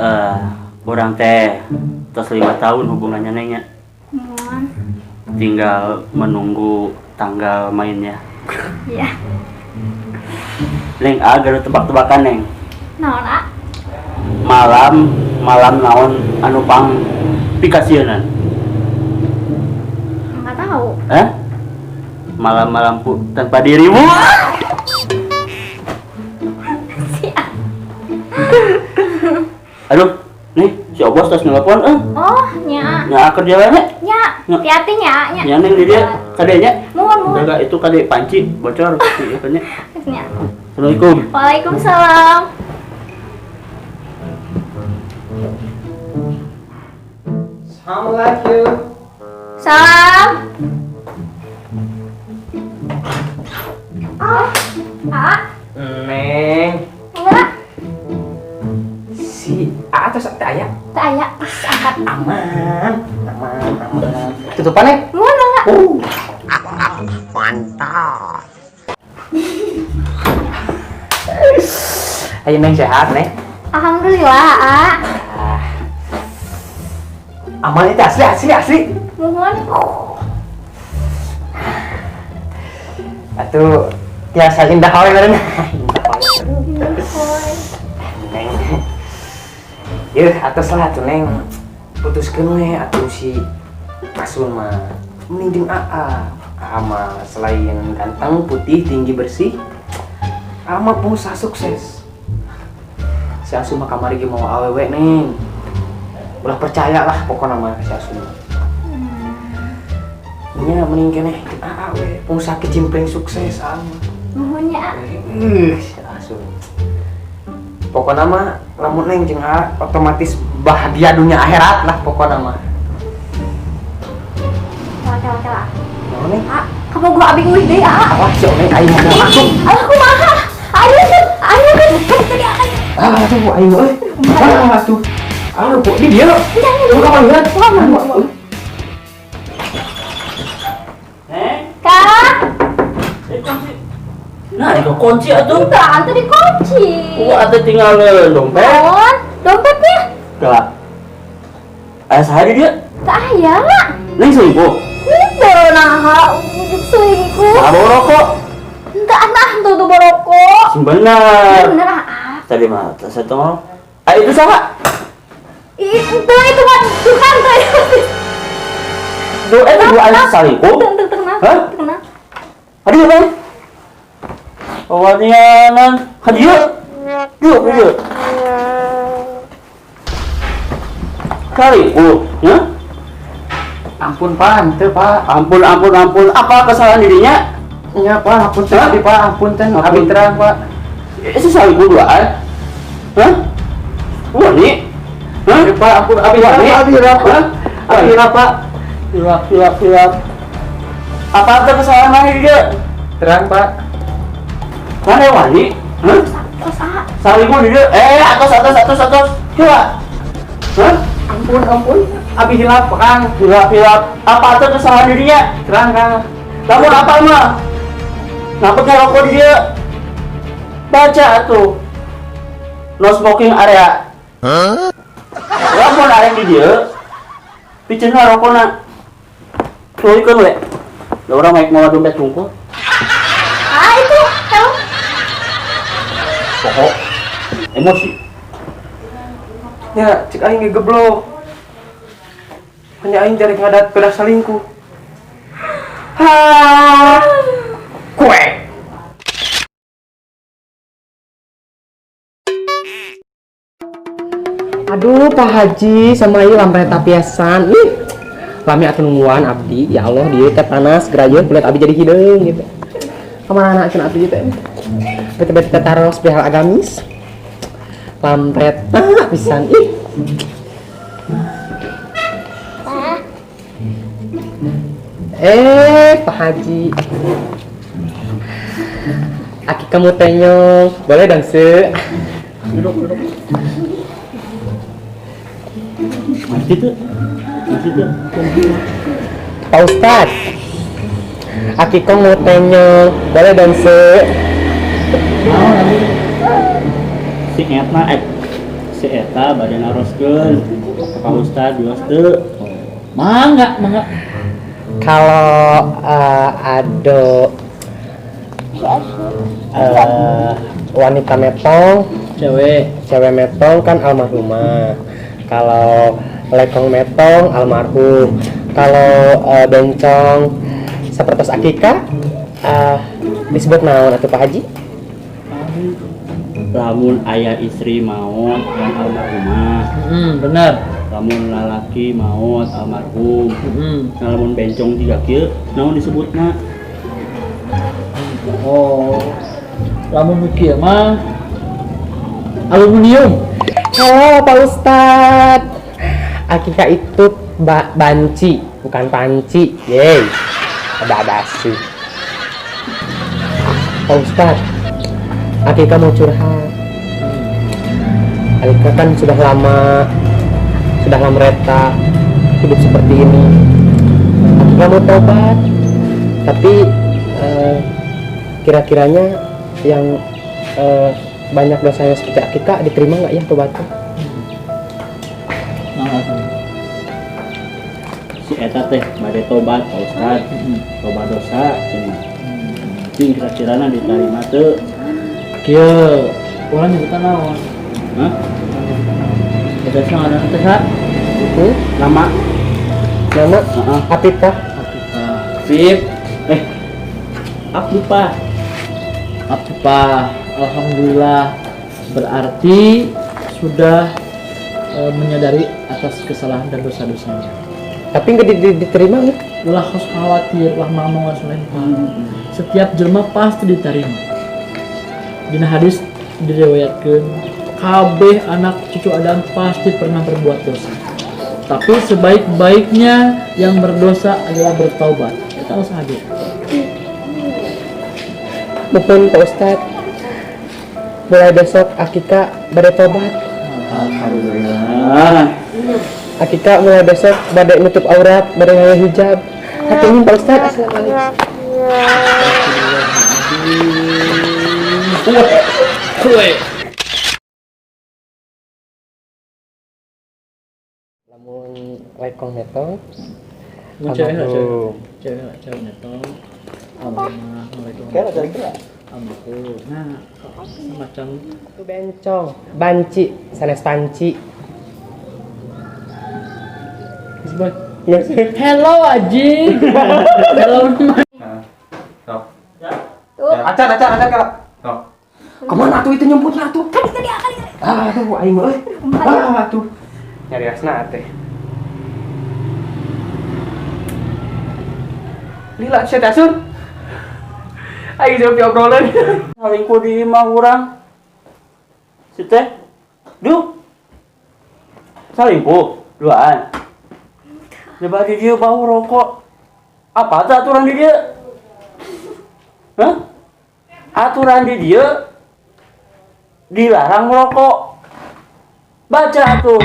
Eh, urang teh tos 5 tahun hubungannya, Neng, nya. Muhun. Tinggal menunggu tanggal mainnya. Iya. Neng, agar tebak-tebakan, Neng. Naon, A? Malam malam naon anu pang pikasieunan? Enggak tahu. Eh? Malam-malam tanpa dirimu. Si A. Aduh, nih si Obos terus nelpon eh. Oh, nya. Nya, kerja wae nya. Nya, Nya. hati-hati nya, nya. Nya, Neng, di dia kade nya. Muhun, muhun. Jaga itu kade, panci bocor iya kan nya. Nya. Assalamualaikum. Waalaikumsalam. Assalamualaikum. Salam. Ah, A, Neng, enggak, si A atau teu aya? Teu aya, pas angkat. Aman, aman, aman. Tutupan, Neng. Muhun, enggak? Mantap. Ayo, Neng, sehat, Neng? Alhamdulillah, A. Aman itu, asli, asli, asli. Muhun. Atuh tiasa indah wae meureun. Indah wae. Indah. Neng. Yeuh, atos lah atuh, Neng. Putuskeun we atuh si Asun mah. Mending jeung AA. AA mah selain ganteng, putih, tinggi, bersih, AA mah pengusaha sukses. Si Asun mah kamari ge mau awewe, Neng. Ulah percaya lah pokoknya mah si Asun mah. Nya, mending keneh jeung AA we, pengusaha kecimpring sukses AA mah. Muhun ya, A. Si Asun. Pokoknya mah lamun Neng jeung AA otomatis bahagia dunia akhirat lah pokoknya mah. Kela, kela, kela. Naon, Neng? A, kamu gua abi nguih deui, A. Wah, si Neng, aing mau langsung. Alah, kumaha? Ayo kan, ayo kan. Tadi A. Ah, tuh aing euy. Ah, tuh. Ah, kok di dia. Jangan. Buka panggilan. Buka, buka, buka. Neng, Kak, eh, kunci. Nah, itu kunci atuh. Enggak, atuh dikunci. Gua atuh tinggal dompet. Naon? Dompetnya? Enggak. Aya saha di dia? Teu aya. Neng selingkuh. Henteu, nah, ujuk selingkuh. Nah, bawa rokok. Henteu, ah, tuh tuh borokok. Sing bener. Bener, ah. Tadi mah saya tuh. Ah, itu saha? Ih, henteu, itu mah bukan tuh. Duh, eh, dua aja selingkuh. Henteu, henteu, tenang. Hah? Tenang. Aduh, Bang. Wanianan. Hadieu. Yuk, yuk. Selingkuh, ya? Ampun, Pak, henteu, Pak. Ampun, ampun, ampun. Apa kesalahan dirinya? Nya, Pak, ampun teh, Hah? abi, Pak, ampun teh. Ampun. Abi terang, Pak. Itu selingkuh duaan? Hah? Wani? Hah? Abi, Pak, ampun, abi Wani? hilap, abi hilap, Pak. Hah? Abi hilap, Pak. Hilap, hilap, hilap. Apa tuh kesalahan mana dia? Terang, Pak. Mana wani? Hah? Terus, ah. Selingkuh dia? Eh, atas, atas, atas, atas. Hilap. Hah? Ampun, ampun. Abi hilap, Kang. Hilap, hilap. Apa tuh kesalahan dirinya? Terang, Kang. Lamun apa mah? Ngapa ngerokok di dia? Baca tuh. No smoking area. Lamun area di dia, piceun rokokna. Tuluykeun we. Da urang naik mawa dompet hungkul. Ah, itu, helm. Pokok emosi. Ya, cek aing ge geblok. Hanya aing dari ngadat pedah selingkuh. Ha. Kue. Aduh, Pak Haji sama ieu lampreta piasan. Ih, lami atuh nungguan abdi. Ya Allah, dieu teh panas, gerayeun kulit abdi jadi hideung gitu. Kamana cenah abdi teh? Bete-bete taros perihal agamis. Lampreta pisan ih. Eh, Pak Haji. Aki kamu tenyong, boleh dong, Se? Duduk, duduk. Masih tuh. Masih tuh. Pak Ustad, Aki kong mau tenyong, boleh dong, Se? Si etna eh Si eta bade naroskeun ka Pak Ustad wios teu. Mangga, mangga. Kalau ada wanita metong, Cewek. Cewek metong kan almarhumah. Kalau lekong metong almarhum. Kalau bencong seperti akika disebut naon atuh, Pak Haji? Lamun aya istri maot kan almarhumah. Benar. Lamun lalaki maot almarhum. Nah, lamun bencong jiga kieu naon disebutna? Oh. Lamun nu kieu mah aluminium. Halo, Pak Ustad. Akika itu banci, bukan panci. Yeay. Ada-ada sih. Pak Ustad, Akika mau curhat. Akika kan sudah lama reta hidup seperti ini. Akika mau tobat, tapi kira-kiranya yang banyak dosanya seperti Akika diterima nggak ya tobatnya? Nah, Si eta teh bade tobat, Pak Ustad. Tobat dosa cenah. Cing kira-kirana diterima teu? Kieu, urang nyebutan naon? Hah? Urang nyebutan naon? Eta sih ngaranna teh sa? Hmm? Nama? Nama? Heeh. Apita. Apita. Sip. Eh. Aku lupa. Apita. Alhamdulillah. Berarti sudah menyadari atas kesalahan dan dosa-dosanya. Tapi nggak diterima nih. Ulah harus khawatir, ulah ngomong lempar. Setiap jelma pasti diterima. Dina hadis diriwayatkeun, kabeh anak cucu Adam pasti pernah berbuat dosa. Tapi sebaik-baiknya yang berdosa adalah bertaubat. Eta harus hadir. Mohon, Pak Ustad. Mulai besok Akika bade tobat. Alhamdulillah. Akika mulai besok bade nutup aurat, bade nganggo hijab. Hatur nuhun, Pak Ustad. Assalamualaikum. Kue. Lamun lekong metong Mun cewek lah, cewek. almarhum. Cewek lah, cewek netong. Almarhumah, Assalamualaikum. Almarhum. Nah, semacam Itu bencong, banci, sanes panci. Disebut Nggak sih? Hello, Aji. Hello. Sok. Tuh. Acan, acan, acan kalau. Sok. Kemana tuh itu nyemputnya tuh? Kali tadi, kali tadi. Aduh, aing mah euy. Ah, tuh. Nyari asna teh. Lila sia teh asun. Aing jawab di obrolan. Salingkuh di imah urang. Si teh. Duh. Salingkuh duaan. Coba di dia bau rokok. Apa tuh aturan di dia? Hah? Aturan di dia dilarang merokok. Baca tuh.